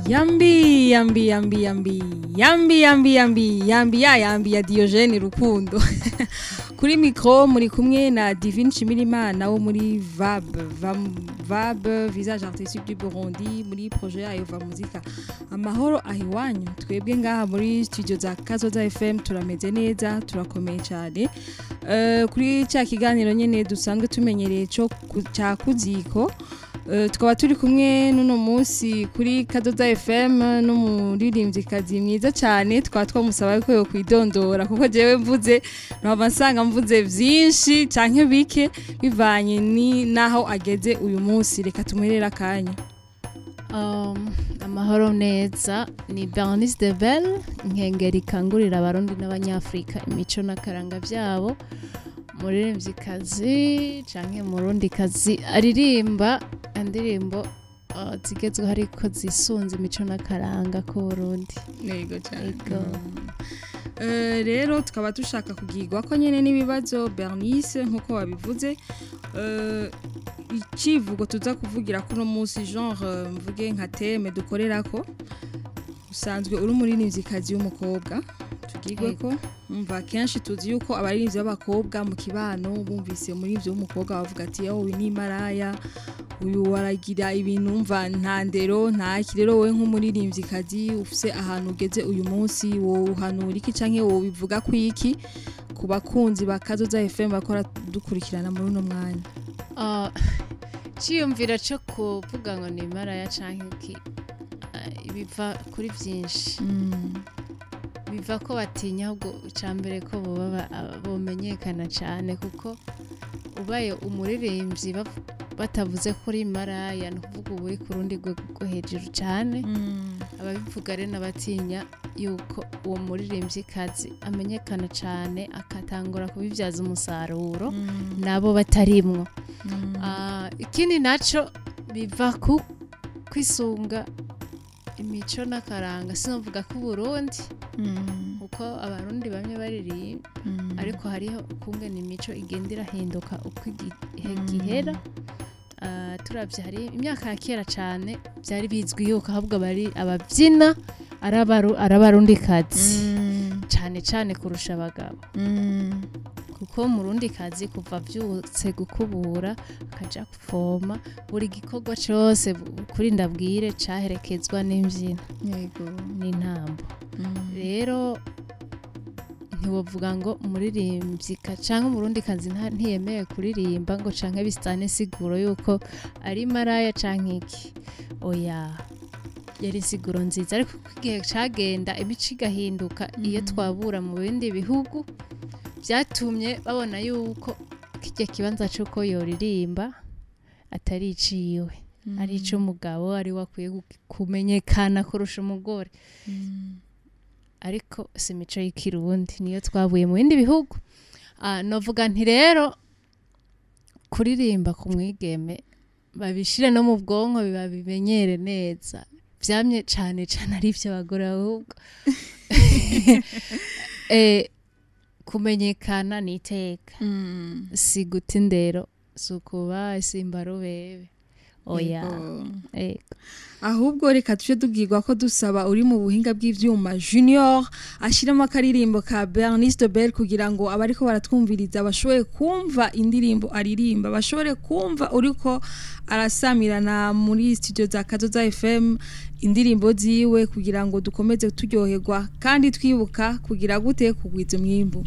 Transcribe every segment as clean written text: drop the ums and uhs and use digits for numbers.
Yambi yambi yambi yambi yambi yambi yambi yambi ya yambi ya Diogene Rukundo. Kuri micro muri kumwe na Divine Chimirimana wo muri VAB, VAB Visage Artistique du Burundi, muri projet yayo Va Muzika. Amahoro ahiwanyu, twebwe ngaha muri studio za Kazoza FM turameze neza, turakomeye cyane. Kuri cya kiganiro nyene dusanzwe tumenyereye cyo cya kuziko, tukaba turi kumwe n'uno munsi kuri Kazoza FM n'umuririmbyikazi mwiza cyane, tukaba twamusaba ko yo kwidondora kuko jewe mvuze nkaba nsanga mvuze vyinshi canke bike bivanye ni naho ageze uyu munsi. Reka tumuherere akanya. Amahoro neza, ni Bernice de Belle, nkengeri ikangurira abarundi n'abanyafrika imico n'akaranga vyabo, muririmvyikazi canke murundikazi aririmba indirimbo zigezweho ariko zisunze imico n'akaranga k'u Burundi. Yego cyane. Yego. Rero tukaba dushaka kugirwa ko nyene n'ibibazo Bernice nkuko wabivuze. Ikivugo tuza kuvugira kuno munsi, genre mvuge nka thème dukorerako, usanzwe uri umuririmvyikazi w'umukobwa, tugirwe ko umva kenshi tuzi yuko abaririmbyi b'abakobwa mu kibano bumvise umuririmbyi w'umukobwa bavuga ati yo uyu ni maraya, uyu waragira ibintu umva nta ndero nta ki. Rero wowe nk'umuririmvyikazi ufise ahantu ugeze uyu munsi, wowe uhanura iki canke wowe bivuga ku iki ku bakunzi ba Kazoza FM bakora dukurikirana muri uno mwanya? Ciyumvira co kuvuga ngo ni maraya canke iki, biva kuri vyinshi. Biva ko batinya ahubwo icambere ko boba bomenyekana cane, kuko ubaye umuririmbyi batavuze ko uri maraya, ni ukuvuga uba uri ku rundi rwego rwo hejuru cane. Ababivuga rero n'abatinya yuko uwo muririmvyikazi amenyekana cane akatangura kubivyaza umusaruro, nabo batarimwo. Ikindi naco biva ku kwisunga imico n'akaranga, sinovuga ko Burundi, kuko abarundi bamwe baririmba, ariko hariho ukungene imico igenda irahinduka uko igihe gihera. Turavye hari imyaka ya kera cane vyari bizwi yuko ahubwo bari abavyina arabarundikazi cane cane kurusha abagabo, kuko murundikazi kuva avyutse gukubura akaja kuvoma, buri gikorwa cose kuri ndabwire caherekezwa n'imvyino n'intambo. Rero ntiwovuga ngo umuririmvyika canke umurundikazi ntiyemeye kuririmba ngo canke bisane siguro yuko ari maraya canke iki, oya, yari siguro nziza. Ariko uko igihe cagenda imico igahinduka, iyo twabura mu bindi bihugu vyatumye babona yuko kirya kibanza c'uko yoririmba atari iciwe, ari ic'umugabo, ari we akwiye kumenyekana kurusha umugore. Ariko si imico y'ikirundi, niyo twabuye mu bindi bihugu. Novuga nti rero kuririmba ku mwigeme babishire no mu bwonko bibabimenyere neza, vyamye cane cane ari ivy'abagore ahubwo. Kumenyekana ni iteka, si guta indero, si ukuba isimba rubebe, oya. Yego. Ahubwo reka tuje tubwirwa ko dusaba uri mu buhinga bw'ivyuma Junior ashiramo akaririmbo ka Bernice de Belle kugira ngo abariko baratwumviriza bashobore kumva indirimbo aririmba, bashobore kumva uriko arasamirana muri studio za Kazoza FM indirimbo ziwe, kugira ngo dukomeze turyoherwa kandi twibuka kugira gute kugwiza umwimbu.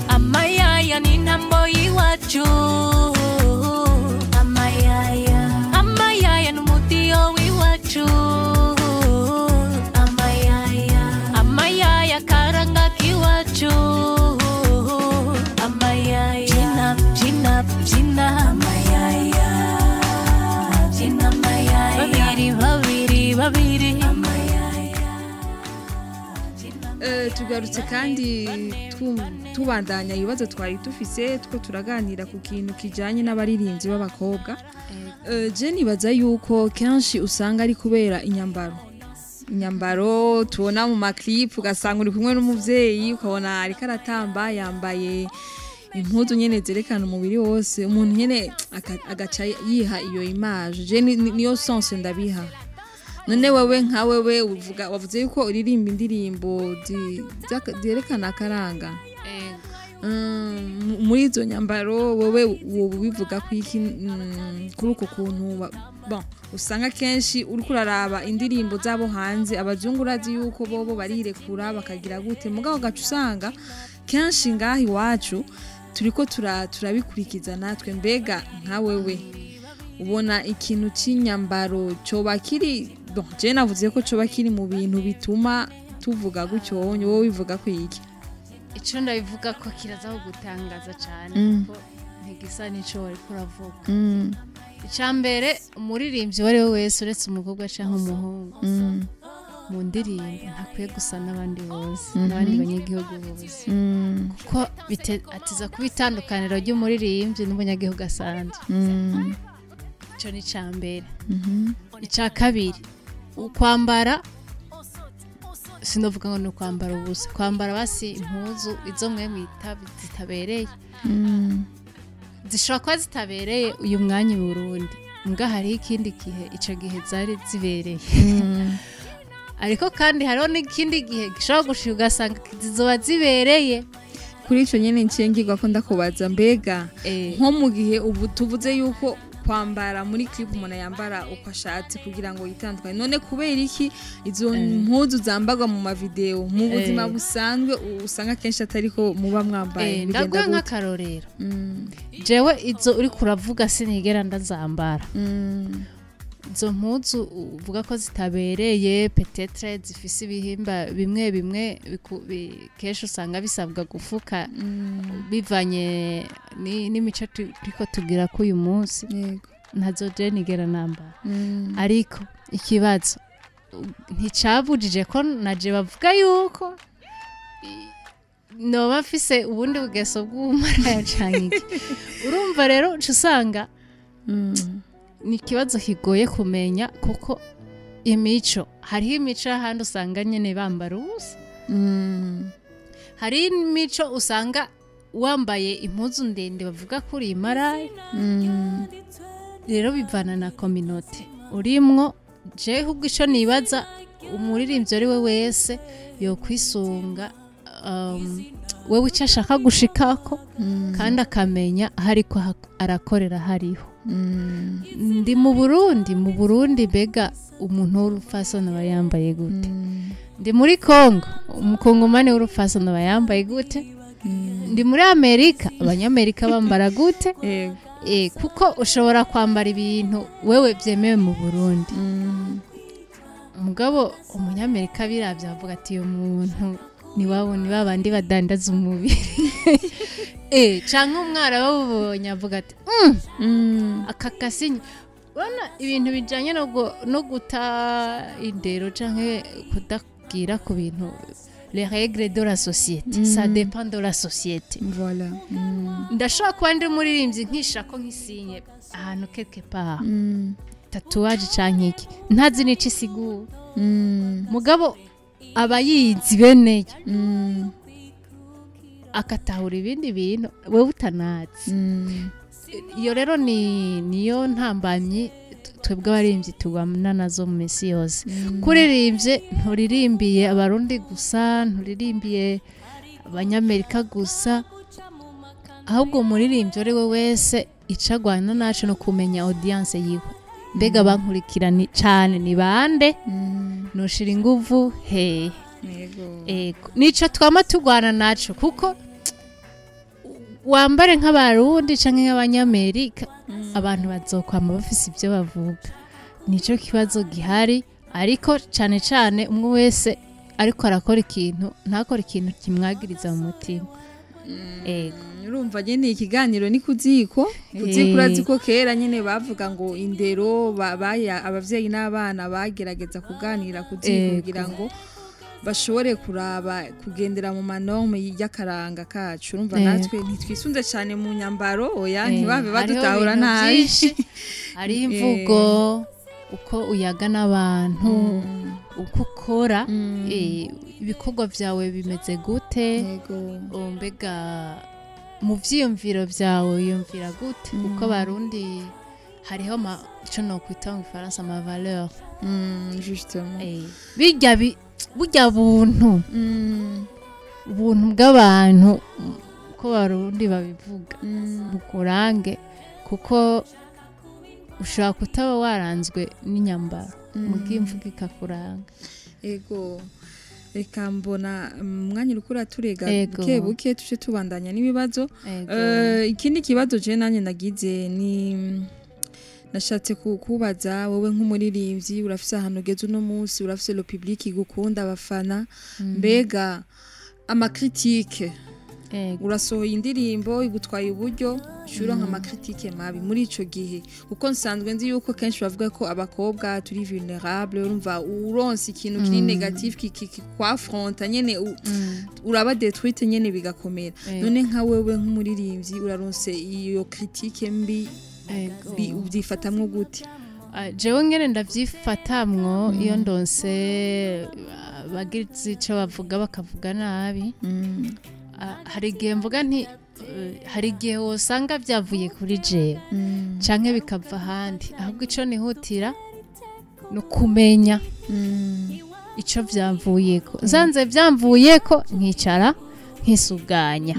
Amayaya ni ntambo y'iwacu, amayaya, amayaya n'umutiyo w'iwacu. Tugarutse kandi tubandanya ibibazo twari dufise, two turaganira ku kintu kijanye n'abaririmbyi b'abakobwa. Je nibaza yuko kenshi usanga ari kubera inyambaro tubona mu ma clip, ugasanga uri kumwe n'umuvyeyi, ukabona ariko aratamba yambaye impuzu nyene zerekana umubiri wose, umuntu nyene agaca yiha iyo image. Je niyo sens ndabiha. None wewe, nka wewe, uvuga, wavuze yuko uririmba indirimbo zerekana akaranga. Muri izo nyambaro, wowe woba ubivuga ko iki kuri uko kuntu bon, usanga kenshi uriko uraraba indirimbo zabo hanze, abazungu, urazi yuko bobo barirekura bakagira gute, mugabo gaca usanga kenshi ngaha iwacu turiko turabikurikiza natwe. Mbega nka wewe ubona ikintu cy'inyambaro coba kiri, bon, je navuze ko coba kiri mu bintu bituma tuvuga gutyo, wowe wivuga ko iki? Ico ndabivuga ko kiraza gutangaza cyane, kuko ntigisa n'ico wariko uravuga. Icya mbere, umuririmbyi uwo ari we wese, uretse umukobwa cyangwa umuhungu, mu ndirimbo ntakwiye gusa n'abandi bose, n'abandi banyagihugu bose, kuko atiza kuba itandukaniro ry'umuririmbyi n'umunyagihugu asanzwe. Icyo ni icya mbere. Icya kabiri, ukwambara, sinavuga ngo ni ukwambara ubusa, kwambara basi impuzu izo mwe mwita zitabereye, zishobora kuba zitabereye uyu mwanya i Burundi, mbwa hariho ikindi gihe ico gihe zari zibereye. Ariko kandi hariho n'ikindi gihe gishobora gushika ugasanga zizoba zibereye. Kuri ico nyene nciye ngirwa ko ndakubaza, mbega nko mu gihe ubu tuvuze yuko kwambara muri clip umuntu yambara uko ashatse kugira ngo yitandukanye, none kubera iki izo mpuzu zambarwa mu ma vidéo, mu buzima busanzwe usanga kenshi atariko muba mwambaye? Bigenda Ndaguha gute? nk'akarorero. Jewe izo uri kuravuga sinigera ndazambara. Izo mpuzu uvuga ko zitabereye, peut-être zifise ibihimba bimwe bimwe kenshi usanga bisabwa gufuka bivanye n'imico turiko tugira ko uyu munsi, ntazo je nigera nambara. Ariko ikibazo nticabujije ko naje bavuga yuko noba mfise ubundi bugeso bw'ubumaraya canke iki. Urumva rero uca usanga ni ikibazo kigoye kumenya, kuko imico, hariho imico y'ahandi usanga nyene bambara ubusa, hari imico usanga wambaye impuzu ndende bavuga ko uri imaraya. Rero bivana na communauté urimwo. Jewe ubwo ico nibaza, umuririmbyi ari we wese yokwisunga wewe icyo ashaka gushikako, kandi akamenya aho ariko arakorera hariho. Ndi mu Burundi, mu Burundi mbega umuntu w'urupfasoni aba yambaye gute? Ndi muri Kongo, umukongomani w'urupfasoni aba yambaye gute? Ndi muri Amerika, abanyamerika bambara gute? Kuko ushobora kwambara ibintu wewe byemewe mu Burundi, mugabo umunyamerika biravye avuga ati uyu muntu ni wabo, ni babandi badandaza umubiri, canke umwara bawubonye avuga ati aka gasinye. Urabona ibintu bijanye no guta indero canke kudabwira ku bintu, les règles de la société, ça dépend de la société. Voilà. Ndashobora kuba ndi umuririmbyi nkishako nk'isinye ahantu quelque part, tatouage canke iki, ntazi n'ico isigura, mugabo abayizi beneyo akatahura ibindi bintu wewe utanazi. Iyo rero ni niyo ntambamyi twebwe abaririmbyi tubana nazo mu minsi yose. Kuririmbye, nturirimbiye abarundi gusa, nturirimbiye abanyamerika gusa, ahubwo umuririmbyi ari we wese ico agwana naco no kumenya audience yiwe: mbega bankurikirana cane ni bande? Noshira inguvu hehe? Ego, nico twama tugwana naco, kuko wambare nk'abarundi canke nk'abanyamerika, abantu bazokwama bafise ivyo bavuga. Nico kibazo gihari. Ariko cane cane umwe wese ariko arakora ikintu, ntakora ikintu kimwagiriza mu mutima. Ego. Urumva nyene ikiganiro ni kuziko kuziko. Urazi ko kera nyene bavuga ngo indero abavyeyi n'abana bagerageza kuganira kuziko kugira ngo Bashobore kuraba kugendera mu ma normes y'akaranga kacu. Urumva, natwe ntitwisunze cyane mu nyambaro, oya, ntibabe Hariho badutahura ibintu nabi. vyinshi. Hariho imvugo, uko uyaga n'abantu, uko ukora, ibikorwa vyawe bimeze gute. Mbega mu vyiyumviro vyawe wiyumvira gute? Kuko Abarundi hariho ico nokwita mu Gifaransa ama valeur. Justement. Birya burya buntu, ubuntu bw'abantu, uko Abarundi babivuga, bukurange, kuko ushobora kutaba waranzwe n'inyambaro, muga imvugo ikakuranga. Ego, reka mbona umwanya uriko uraturega. Buke buke tuje tubandanya n'ibibazo. Ikindi kibazo je nanjye nagize ni nashatse kubaza wowe nk'umuririmbyi, urafise ahantu ugeze uno munsi, urafise le public igukunda, abafana. Mbega ama critiques, urasohoye indirimbo igutwaye uburyo, ushobora nka ama critiques mabi muri ico gihe, kuko nsanzwe nzi yuko kenshi bavuga ko abakobwa turi vulnérable, urumva uronse ikintu kiri négatif kikwaffronta nyene, uraba détruite nyene, bigakomera. None nka wewe nk'umuririmbyi uraronse iyo critique mbi, ubyifatamwo gute? Ah, jewe ngene ndavyifatamwo, iyo ndonse bagize ico bavuga, bakavuga nabi, hari igihe mvuga nti hari igihe wosanga vyavuye kuri jewe canke bikava ahandi. Ahubwo ico nihutira ni ukumenya ico vyavuyeko. Nsanze vyamvuyeko, nkicara nkisuganya.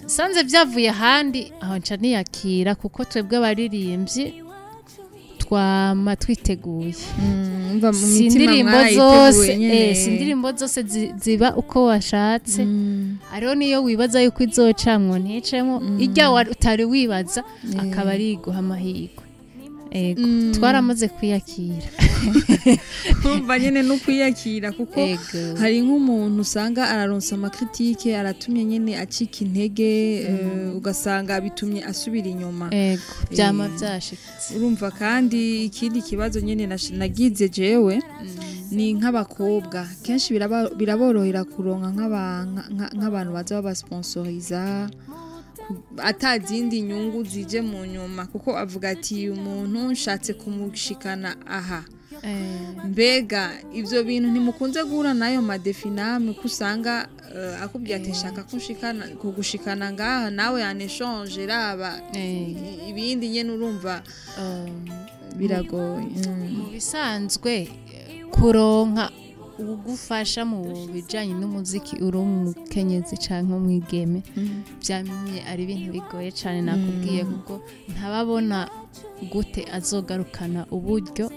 Nsanze vyavuye ahandi, aho nca niyakira, kuko twebwe abaririmbyi twama twiteguye. Umva, mu Si mitima indirimbo mwarayiteguye zose nyene. Si indirimbo zose ziba uko washatse. Hariho niyo wibaza yuko izocamwo nticemwo, irya utari wibaza akaba ari iguha amahirwe. Ego, twaramaze kwiyakira. Urumva nyene no kwiyakira, kuko hari nk'umuntu usanga araronsa ama critiques, aratumye nyene acika intege, ugasanga bitumye asubira inyuma. Ego, vyama vyashitse. Urumva, kandi ikindi kibazo nyene nagize jewe ni nk'abakobwa kenshi biraborohera kuronka nk'abantu baza babasponsoriza ata zindi nyungu zije mu nyuma, kuko avuga ati uyu muntu nshatse kumushikana aha. Mbega ivyo bintu ntimukunze guhura nayo ma défis namwe, ko usanga akubwiye ati nshaka kunshikana kugushikana ngaha, nawe yaneshanje raba ibindi nyene, urumva biragoye. Mu bisanzwe, kuronka ugufasha mu bijanye n'umuziki uri umukenyezi canke umwigeme vyamye ari ibintu bigoye cane, nakubwiye, kuko ntababona gute azogarukana uburyo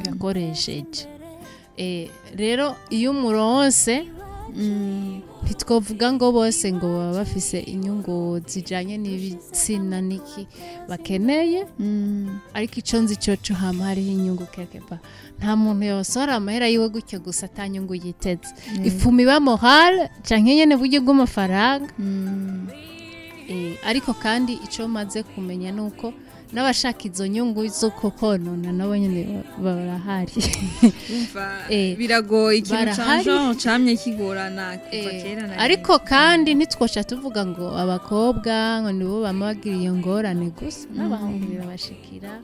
yakoresheje. Rero iyo umuronse, ntitwovuga ngo bose ngo baba bafise inyungu zijanye n'ibitsina niki bakeneye, ariko ico nzi coco, hama hariho inyungu quelque part. Nta muntu yosohora amahera yiwe gutyo gusa ata nyungu yiteze. Ifuma iba morale canke nyene buryo bw'amafaranga. Ariko kandi ico maze kumenya nuko n'abashaka izo nyungu zo konona nabo nyene barahari. Umva, biragoye ikintu ca Barahari. genre camye kigorana kuva kera na Ariko kandi ntitwoca tuvuga ngo abakobwa ngo nibo bama bagira iyo ngorane gusa, n'abahungu birabashikira.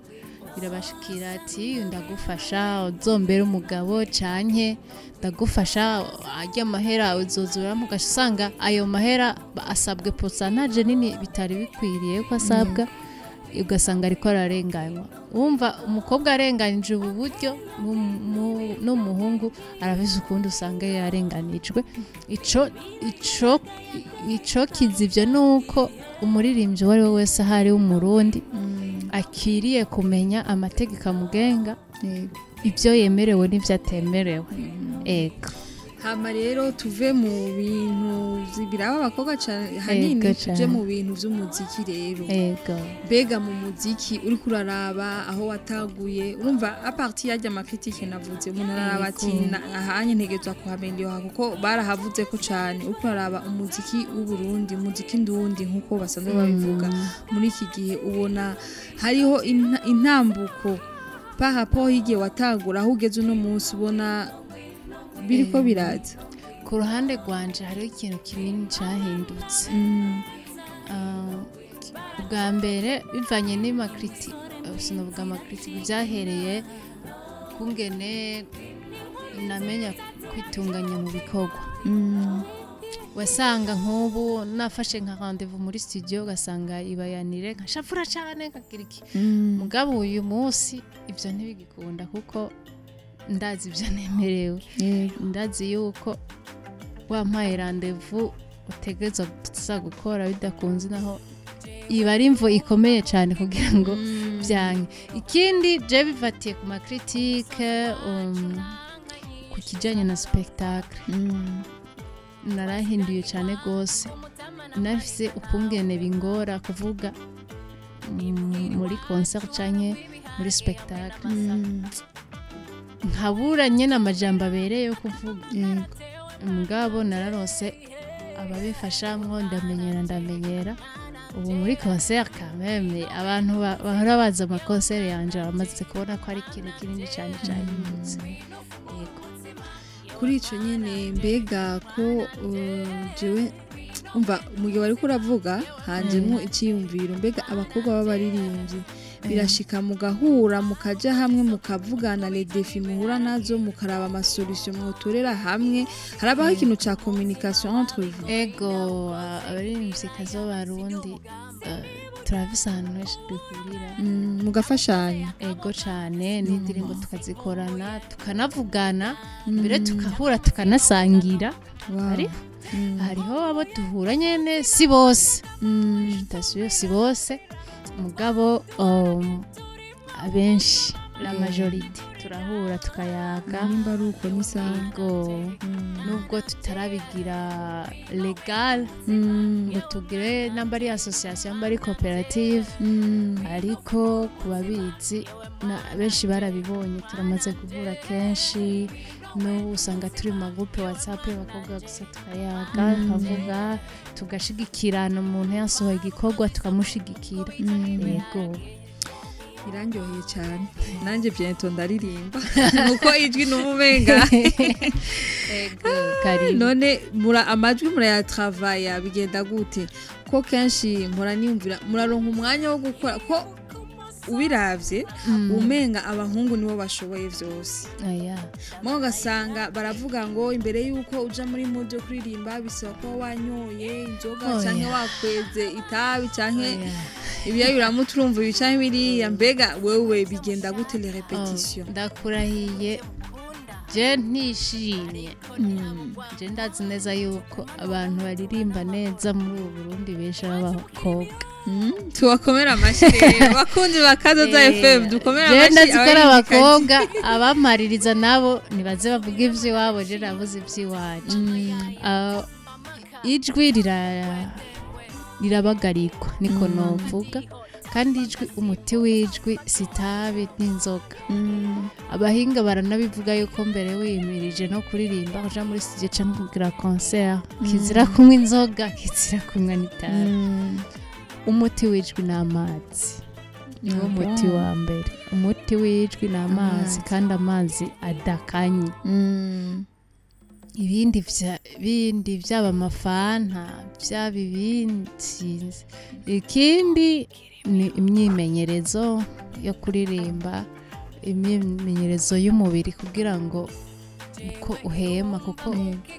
Birabashikira ati ndagufasha uzombere umugabo, canke ndagufasha arya amahera uzozura, mugasha usanga ayo mahera asabwe pourcentage nini bitari bikwiriye ko asabwa, ugasanga ariko ararenganywa. Wumva umukobwa arenganije ubu buryo, n'umuhungu arafise ukundi usanga yarenganijwe. Ico kizivyo nuko umuririmbyi uwo ari we wese ahari w'Umurundi akiriye kumenya amategeko amugenga, ibyo yemerewe n'ibyo atemerewe. Ego. Hama rero tuve mu bintu biraba abakobwa cane hanini, Ego tuje cane. mu bintu vy'umuziki rero. Mbega mu muziki uriko uraraba aho wataguye, urumva à partir yarya ama critiques navuze, umuntu araraba ati ahanye ntegerezwa kuhameliora, kuko barahavuze ko cane. Uriko uraraba umuziki w'Uburundi, umuziki ndundi nkuko basanzwe babivuga, muri iki gihe ubona hariho intambuko par rapport y'igihe watangura, aho ugeze uno munsi, ubona Biriko biraza. Ku ruhande rwanje hariho ikintu kinini cyahindutse. Ubwa mbere bivanye n'ama critiques, sinavuga ama critiques, byahereye kungene namenya kwitunganya mu bikorwa. Wasanga nk'ubu nafashe nka rendez-vous muri studio, ugasanga ibayanire, nkashafura cyane, nkagira iki. Mugabo uyu munsi ibyo ntibigikunda, kuko ndazi ibyo nemerewe. Ndazi yuko wampaye rendez-vous utegerezwa gusa gukora, bidakunze naho iba ari imvo ikomeye cyane kugira ngo byanke. Ikindi je bifatiye ku ma critiques, ku kijyanye na spectacle, narahinduye cyane rwose. Nafise ukungene bingora kuvuga muri concert canke muri spectacle, nkabura nyene amajambo abereye yo kuvuga. Mugabo nararose ababifashamwo, ndamenyera, ndamenyera. Ubu muri concert quand même abantu bahora baza ama concert yanje bamaze kubona ko ari ikintu kinini cyane cyahindutse, yego. Kuri ico nyene, mbega ko jewe umva mu gihe wariko uravuga hanjemwo iciyumviro, mbega abakobwa b'abaririmbyi birashika mugahura, mukaja hamwe, mukavugana les défis muhura nazo, mukaraba ama solutions mwotorera hamwe? Harabaho ikintu ca communication entre vous? Ego, abaririmvyikazi b'Abarundi turafise ahantu henshi duhurira. Mugafashanya. Ego cane, n'indirimbo tukazikorana, tukanavugana mbere, tukahura, tukanasangira. Hariho abo duhura nyene, si bose, ndasubiye, si bose, mugabo abenshi, la majorité, turahura tukayaga. Nimba ari uko ni sawa. Ego, nubwo tutarabigira légal ngo tugire namba ari association, namba ari coopérative, ariko ku babizi benshi barabibonye, turamaze guhura kenshi. N'ubu usanga turi mu ma groupes WhatsApp y'abakobwa gusa, tukayaga, tukavuga, tugashigikirana. Umuntu yasohoye igikorwa tukamushigikira, yego. Irandyoheye cyane. Nanjye bientôt ndaririmba, nuko ijwi n'umumenga. Ego, karibu. None mura amajwi murayatravaya, bigenda gute? Ko kenshi mpora niyumvira, muraronka umwanya wo gukora? Ko ubiravye umenga abahungu nibo bashoboye vyose. Aya. Mwe ugasanga baravuga ngo imbere y'uko uja muri mood yo kuririmba bisaba kuba wanyoye inzoga Oya. canke wakweze itabi canke Oya. ibiyayuramutwe, urumva ibi canke biriya. Mbega wewe bigenda gute les répétitions? Oh, ndakurahiye, je ntishimye. Je ndazi neza yuko abantu baririmba neza muri ubu Burundi benshi ari abakobwa. Tubakomera amashyi rero, bakunzi ba Kazoza FM, dukomere Je amashyi ndazi ko ari abaririmbikazi. abakobwa. Abamaririza nabo nibaze bavuga ivy'iwabo, je navuze ivy'iwacu. Ah, ijwi rirabagarikwa, niko novuga. Kandi ijwi, umuti w'ijwi si itabi n'inzoga. Abahinga baranabivuga yuko mbere wimirije no kuririmba, uja muri studio canke kugira concert, kizira kunywa inzoga, kizira kunywa n'itabi. Umuti w'ijwi ni amazi, niwo muti wa mbere. Umuti w'ijwi ni amazi. Amazi. Kandi amazi adakanye. Ibindi bindi byaba amafanta, byaba ibindi, sinzi. Ikindi ni imyimenyerezo yo kuririmba, imyimenyerezo y'umubiri kugira ngo uko uhema, kuko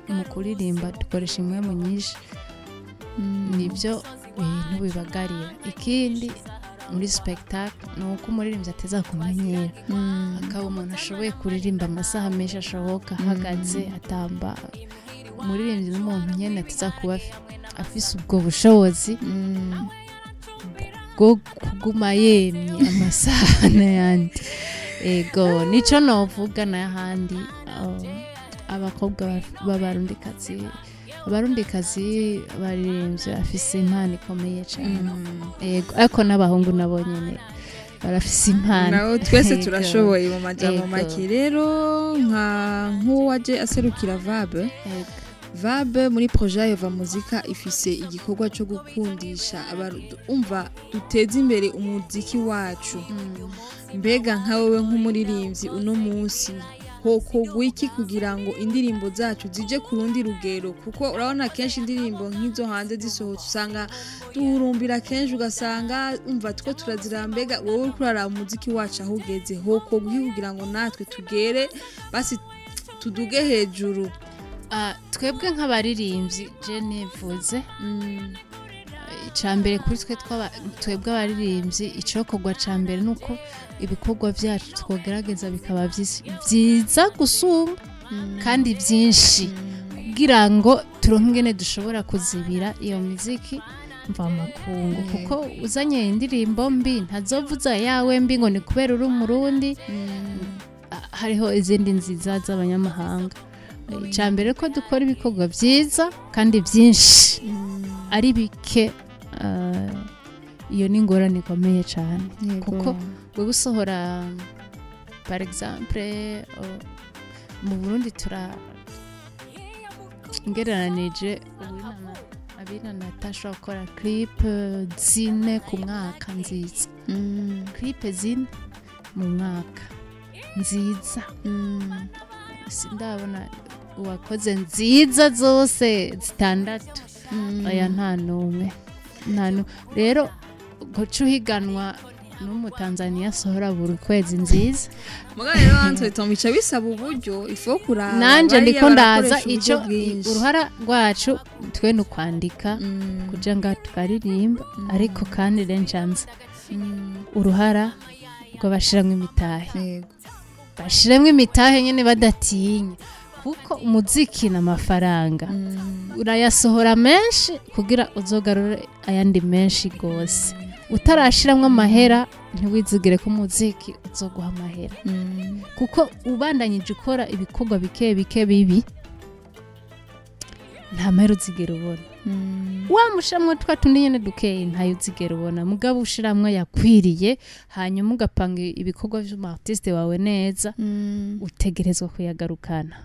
mu kuririmba dukoresha impwemu nyinshi, nibyo bintu bibagarira. Ikindi muri spectacle ni uko umuririmbyi ateza kumenyera, akaba umuntu ashoboye kuririmba amasaha menshi ashoboka ahagaze atamba. Umuririmbyi n'umuntu nyene ateza kuba afise ubwo bushobozi bwo kuguma yemye amasaha n'ayandi. Ego, nico novuga. N'ahandi abakobwa b'Abarundikazi, Abarundikazi baririmbye bafise impano ikomeye cane, ego, ariko n'abahungu nabo nyene barafise impano. Naho twese Ego. turashoboye mu majambo Ego. make. Rero nka nk'uwaje aserukira VAB, Ego. VAB muri projet Yova Muzika ifise igikorwa cyo gukundisha umva duteze imbere umuziki wacu. Mbega nka wewe nk'umuririmbyi uno munsi Hokorwa iki kugira ngo indirimbo zacu zije ku rundi rugero? Kuko urabona kenshi indirimbo nk'izo hanze zisohotse usanga duhurumbira kenshi, ugasanga umva two turazira. Mbega wowe uriko uraraba umuziki wacu aho ugeze, hokorwa iki kugira ngo natwe tugere basi tuduge hejuru? Twebwe nk'abaririmbyi, je nivuze, icambere kuri twe twebwe abaririmbyi, icokorwa ca mbere nuko ibikorwa vyacu twogerageza bikaba vyiza gusumba kandi vyinshi, kugira ngo turonke ingene dushobora kuzibira iyo miziki mvamakungu, kuko uzanye indirimbo mbi ntazovuza yawe mbi ngo ni kubera uri Umurundi. Hariho izindi nziza z'abanyamahanga. Icambere ko dukora ibikorwa vyiza kandi vyinshi, ari bike, iyo ni ingorane ikomeye cyane, kuko wewe usohora, par exemple, mu Burundi tura ngereranije abina ashobora gukora clip 4 ku mwaka nziza, clip 4 mu mwaka nziza. Sindabona uwakoze nziza zose 6, oya, nta n'umwe, nta rero guca uhiganwa n'Umutanzaniya asohora buri kwezi nziza. Mugabo rero Antoine, bica bisaba uburyo ifo kuraba. Nanje bariya ndiko ndaza barakoresha ico uburyo bwinshi. Uruhara rwacu twe ni ukwandika, kuja ngaha tukaririmba, ariko kandi renjanza uruhara rw'abashiramwo imitahe, bashiremwo imitahe nyene badatinya, kuko umuziki n'amafaranga, urayasohora menshi kugira uzogarure ayandi menshi gose. Utarashiramwo amahera, ntiwizigire ko umuziki uzoguha amahera, kuko ubandanyije ukora ibikorwa bike bike bibi, nta mahera uzigera ubona. Wamushiramwo twa tundi nyene dukeyi, ntayo uzigera ubona. Mugabo ushiramwo yakwiriye, hanyuma ugapanga ibikorwa vy'umu artiste wawe neza, utegerezwa kuyagarukana.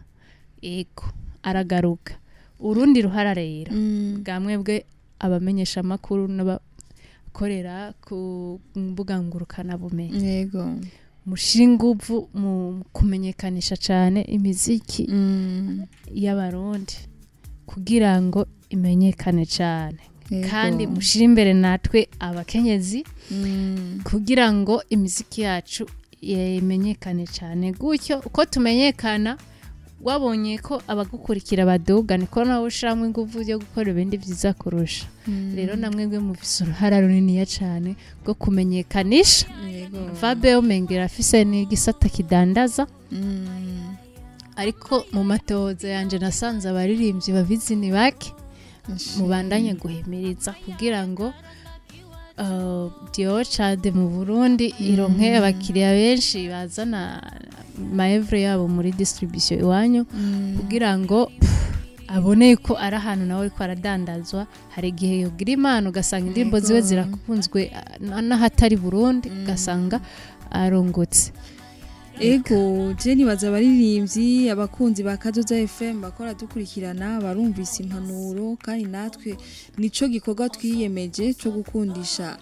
Ego, aragaruka. Urundi ruhara rero bwa mwebwe abamenyesha amakuru n'abakorera ku mbuga ngurukanabumenyi, mushira inguvu mu kumenyekanisha cane imiziki y'Abarundi kugira ngo imenyekane cane, kandi mushire imbere natwe abakenyezi kugira ngo imiziki yacu imenyekane cane. Gutyo uko tumenyekana, wabonye ko abagukurikira baduga, niko nawe ushiramwo inguvu yo gukora ibindi vyiza kurusha. Rero namwebwe mufise uruhara runiniya cane rwo kumenyekanisha. Vabe umengera afise n'igisata kidandaza, ariko mu matohoza yanje nasanze abaririmbyi babizi ni bake. Mubandanye guhimiriza kugira ngo Diocade mu Burundi ironke abakiriya benshi bazana ma œuvres yabo muri distribution iwanyu, kugira ngo abone ko ari ahantu nawe ariko aradandazwa. Hari igihe yogira Imana ugasanga indirimbo ziwe zirakunzwe n'ahatari Burundi, ugasanga arongotse. Ego, je nibaza abaririmbyi, abakunzi ba Kazoza FM bakora dukurikirana barumvise impanuro, kandi natwe nico gikorwa twiyemeje cyo gukundisha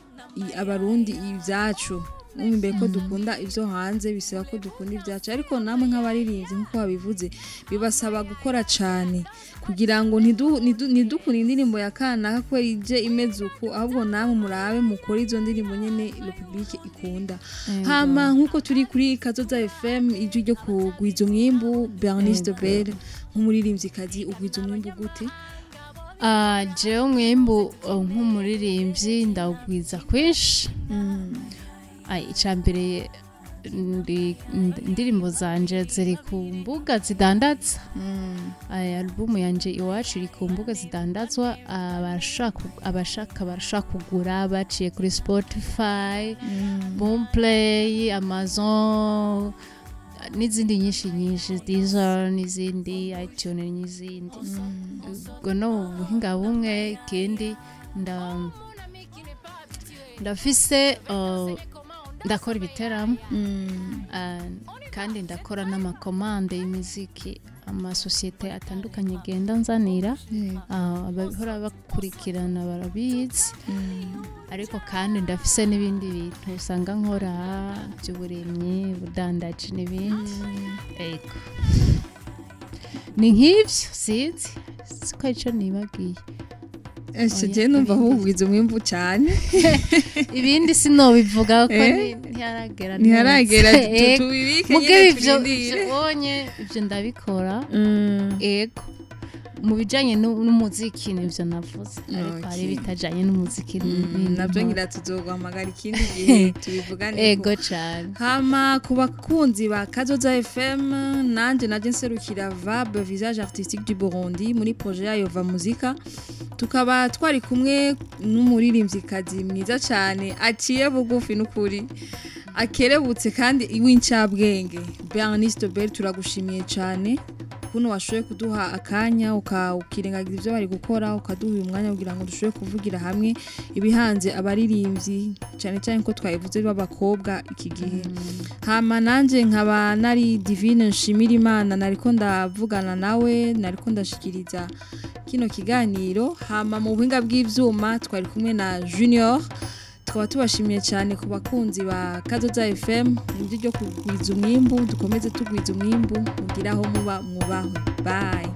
Abarundi ibyacu. Imbere ko dukunda ivyo hanze, bisaba ko dukunda ibyacu. Ariko namwe nk'abaririmbyi, nk'uko babivuze, bibasaba gukora cane kugira ngo ntidukunde indirimbo ya kanaka ko ije imeze uku, ahubwo namwe murabe mukore izo ndirimbo nyene le public ikunda. Hama nk'uko turi kuri Kazoza FM, ijwi ryo kugwiza umwimbu, Bernice de Belle, nk'umuririmvyikazi ugwiza umwimbu gute? Jewe umwimbu nk'umuririmbyi ndawugwiza kwinshi. Icambere, indirimbo zanje ziri ku mbuga zidandaza. Albumu yanje Iwacu iri ku mbuga zidandazwa, abashaka barashaka kugura baciye kuri Spotify, Boomplay, Amazon n'izindi nyinshi nyinshi, Deezer n'izindi, iTunes n'izindi. Ubwo no buhinga bumwe. Ikindi, ndafise ndakora ibiteramo, kandi ndakora n'ama commandes y'imiziki. Amasosiyete atandukanye genda nzanira, abahora bakurikirana barabizi. Ariko kandi ndafise n'ibindi bintu usanga nkora by'uburimyi, ubudandaji n'ibindi. Ego, ni nk'ivyo, sinzi siko ico nibagiye. Ese Oya, je numva ibindi. Ahubwiza umwimbu cyane. Ibindi sinobivuga ko ntiharagera neza. Ntiharagera. Ego. Tubibike Muge nyene ivyo turindire. Ivyo onye ivyo ndabikora. Ego, mu bijanye n'umuziki nivyo navuze, ariko hari ibitajanye n'umuziki n'ibindi Nabyo nkora. Ngira tuzoguhamagara ikindi gihe tubivugane. Ego cane. Hama ku bakunzi ba Kazoza FM, nanje naje nserukira VAB, Visage Artistique du Burundi, muri projet yayo Va Muzika, tukaba twari kumwe n'umuririmvyikazi mwiza cyane, aciye bugufi n'ukuri, akerebutse kandi w'incabwenge, Bernice Bell. Turagushimiye cyane kuno washoboye kuduha akanya, ukirengagiza ibyo bari gukora, ukaduha uyu mwanya kugira ngo dushobore kuvugira hamwe ibihanze abaririmbyi, cyane cyane ko twabivuze b'abakobwa iki gihe. Hama nanje nkaba nari Divine Nshimirimana, nariko ndavugana nawe, nariko ndashikiriza kino kiganiro. Hama mu buhinga bw'ivyuma twari kumwe na Junior. Tukaba tubashimiye cyane. Ku bakunzi ba Kazoza FM, nibyo ryo kugwiza umwimbu, dukomeze tugwiza umwimbu. Mugira aho muba mwubahwe. Bye.